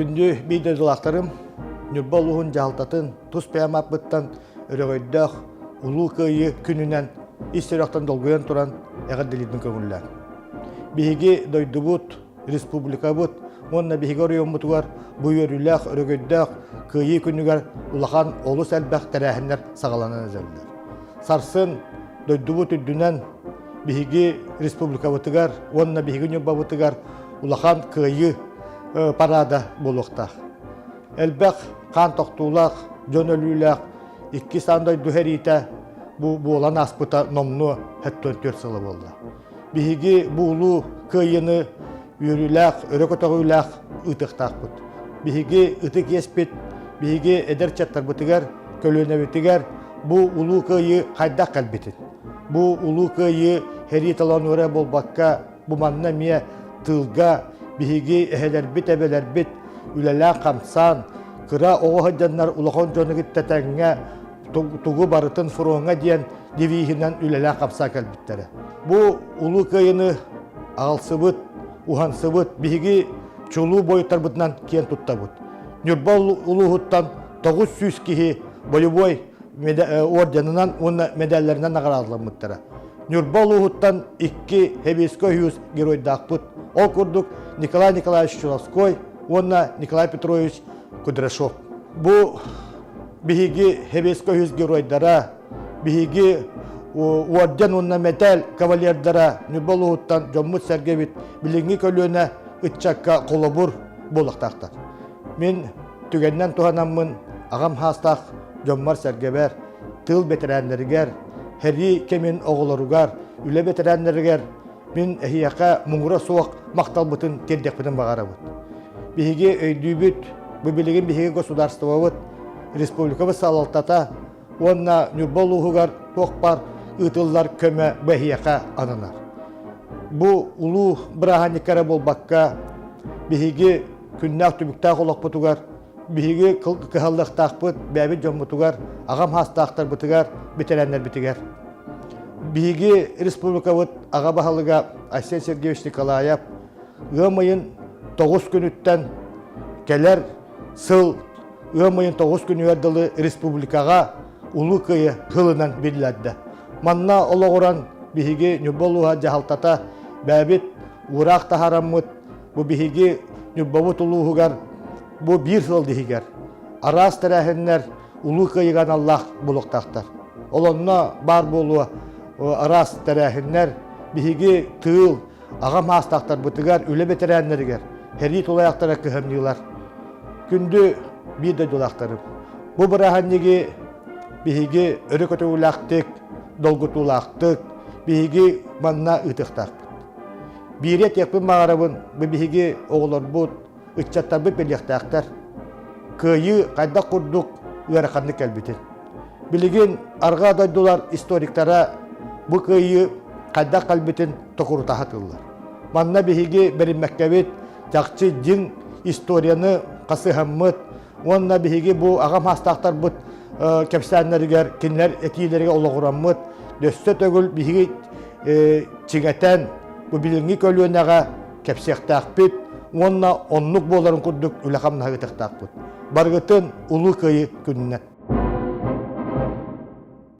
Күндү биир дойдулаахтарым, Ньурба улууһун дьаһалтатын тус бэйэм ааппыттан өрөгөйдөөх Улуу Кыайыы күнүнэн ис сүрэхтэн долгуйан туран эҕэрдэлиирбин көҥүллээн. Биһиги дойдубут, республикабыт уонна биһиги оройуоммутугар бу үөрүүлээх, өрөгөйдөөх Кыайыы күнүгэр улахан олус элбэх тэрээһиннэр саҕаланан эрэллэр. Сарсын дойдубут үрдүнэн биһиги республикабытыгар уонна биһиги Ньурбабытыгар улахан кыайыы парада буолуохтаах. Элбэх хаан тохтуулаах, дьон өлүүлээх иккис аан дойду сэриитэ бу буолан ааспыта номнуо 74 сыла буолла. Биһиги бу улуу кыайыыны үөрүүлээх, өрө көтөҕүүлээх ыытыахтаахпыт. Биһиги ытык иэспит, биһиги эдэр чаттарбытыгар, көлүөнэбитигэр бу улуу кыайыы хайдах кэлбитин, бу улуу кыайыы сэрии толонуора буолбакка, бу манна эмиэ тыылга биһиги эһэлэрбит, эбэлэрбит үлэлээн-хамсаан, кыра оҕо сылдьаннар улахан дьону кытта тэҥҥэ тугу барытын фроҥҥа диэн девиһинэн үлэлээн-хамсаан кэлбиттэрэ. Бу улуу кыайыны аҕалсыбыт, уһансыбыт биһиги чулуу буойуттарбытынан киэн туттабыт. Ньурба улууһуттан 900 киһи бойобуой орденынан уонна медалларынан наҕараадаламмыттара. Ньурба улууһуттан икки Сэбиэскэй Союз геройдаахпыт. Ол курдук Николай Николаевич Чуловской уонна Николай Петрович Кудряшов. Бу биһиги Сэбиэскэй Союз геройдара, биһиги орден уонна мэтээл кавалердара Ньурба улууһуттан дьоммут-сэргэбит билиҥҥи көлүөнэ ыччакка холобур буолуохтаахтар. Мин түгэнинэн туһанаммын аҕам хаастаах дьоммор-сэргэбэр, тыыл бэтэрээннэригэр, сэрии кэмин оҕолоругар, үлэ бэтэрээннэригэр мин эһиэхэ муҥура суох махталбытын тиэрдиэхпитин баҕарабыт. Биһиги өйдүүбүт, бу билигин биһиги государствобыт, республикабыт салалтата уонна Ньурба улууһугар туох баар ыытыллар көмө бу эһиэхэ ананар. Бу улуу бырааһынньыкка эрэ буолбакка, биһиги күннээх түбүктээх олохпутугар биһиги кыһаллыахтаахпыт бэйэбит дьоммутугар, аҕам хаастаахтарбытыгар, бэтэрээннэрбитигэр. Биһиги республикабыт аҕа баһылыга Айсен Сергеевич Николаев ыам ыйын тоҕус күнүттэн кэлэр сыл ыам ыйын тоҕус күнүгэр дылы республикаҕа Улуу Кыайыы сылынан биллэрдэ. Манна олоҕуран биһиги Ньурба улууһа дьаһалтата бэйэбит уураах таһаараммыт бу биһиги Ньурбабыт улууһугар бу биир сыл иһигэр араас тэрээһиннэр Улуу Кыайыыга аналлаах буолуохтаахтар. Ол онно баар буолуо араас тэрээһиннэр биһиги тыыл аҕам аастаахтарбытыгар, үлэ бэтэрээннэригэр сэрии тулаайахтара кыһамньылар. Күндү биир дойдулаахтарым, бу бырааһынньыгы биһиги өрө көтөҕүүлээхтик, долгутуулаахтык биһиги манна ыытыахтаахпыт. Биири этиэхпин баҕарабын, бу биһиги оҕолорбут, ыччаттарбыт билиэхтээхтэр. Кыайыы хайдах курдук ыараханнык кэлбитин. Билигин арҕаа дойдулар историктара бу кыайыы хайдах кэлбитин токурутаһа тыллар. Манна биһиги бэриммэккэбит чахчы дьиҥ историяны хасыһаммыт уонна биһиги бу аҕам хаастаахтарбыт кэпсээннэригэр кинилэр этиилэригэр олоҕураммыт өссө төгүл биһиги чиҥэтэн бу билиҥҥи көлүөнэҕэ кэпсиэхтээхпит уонна оннук буоларын курдук үлэ хамнаһа ыытыахтаахпыт. Барыгытын Улуу Кыайыы күнүнэн!